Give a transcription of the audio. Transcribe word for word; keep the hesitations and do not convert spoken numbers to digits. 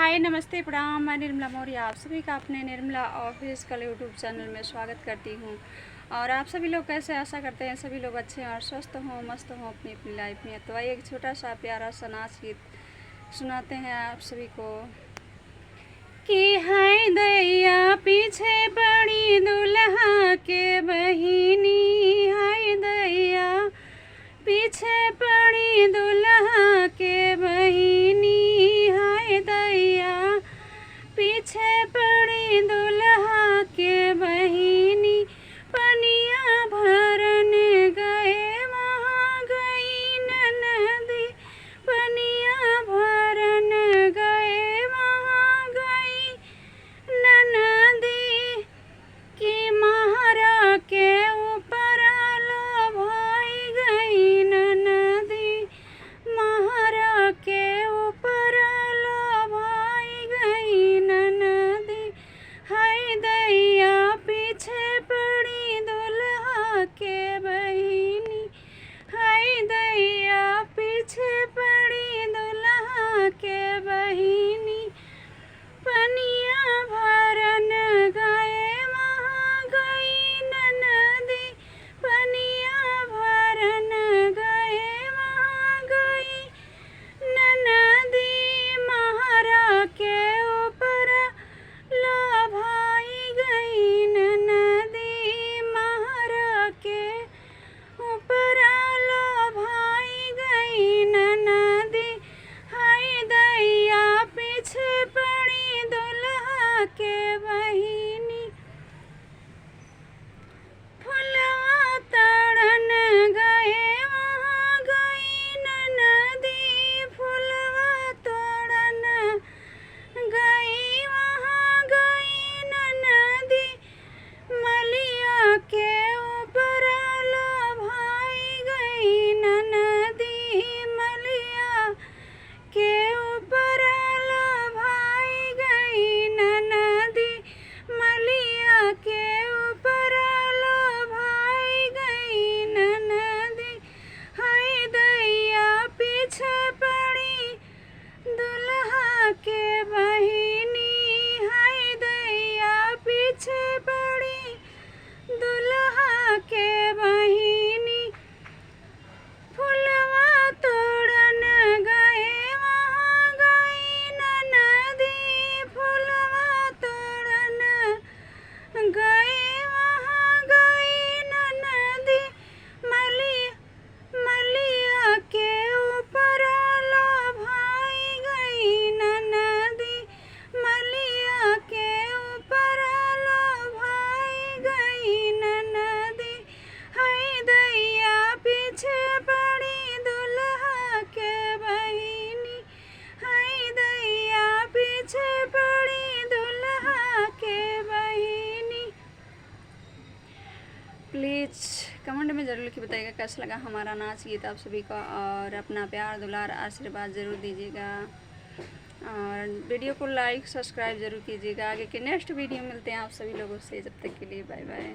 हाय, नमस्ते, प्रणाम। मैं निर्मला मौर्य आप सभी का अपने निर्मला ऑफिशियल YouTube चैनल में स्वागत करती हूँ। और आप सभी लोग कैसे, आशा करते हैं सभी लोग अच्छे और स्वस्थ हों, मस्त हों अपनी अपनी लाइफ में। तो आइए, एक छोटा सा प्यारा सा नाच गीत सुनाते हैं आप सभी को। कि हाय दैया, पीछे पड़ी दुल्हा के बहिनी, हाय दैया, पीछे पड़ी दुल्हा के बहिनी, हाय दैया, पीछे पड़ी दुल्हा के बहिनी। पनिया भरन गए वहाँ गई ननदी, पनिया भरन गए वहाँ गई ननदी। कि महरा के ऊपर लो भाई गई ननदी, महरा के ऊपर लो भाई गई ननदी। हाय दैया, पीछे पड़ी दुल्हा के बहिनी, हाय दैया, पीछे पड़ी दुल्हा के बहिनी। पनिया भरन गए वहाँ गई ननदी, पनिया भरन गए वहाँ गई ननदी। महरा के ऊपर लो भाई गई ननदी, महरा के ऊपर लो भाई गई ननदी। हाय दैया, पीछे पड़ी दुल्हा के बहिनी। फुलवा तोड़न गए वहाँ गई ननदी, फुलवा तोड़न गई वहाँ गई ननदी। मलिया के ऊपर लो भाई गई ननदी, मलिया के ऊपर लो भाई गई ननदी, मलिया के ऊपर लो भाई गई ननदी। हाय दैया, पीछे पड़ी दुल्हा के बहिनी, हाय दैया, पीछे पड़ी दुल्हा के बहिनी। फुलवा तोड़न गए वहाँ गई ननदी, फुलवा तोड़न गए वहाँ गई ननदी। मलिया, मलिया के ऊपर लो भाई गई ननदी, मलिया के ऊपर लो भाई गई ननदी। हाय दैया, पीछे पड़ी दुल्हा के बहिनी, हाय दैया, पीछे पड़ी दुल्हा के बहिनी। प्लीज कमेंट में ज़रूर लिख के बताइएगा कैसा लगा हमारा नाच गीत आप सभी को, और अपना प्यार, दुलार, आशीर्वाद ज़रूर दीजिएगा, और वीडियो को लाइक, सब्सक्राइब ज़रूर कीजिएगा। आगे के नेक्स्ट वीडियो मिलते हैं आप सभी लोगों से, जब तक के लिए बाय बाय।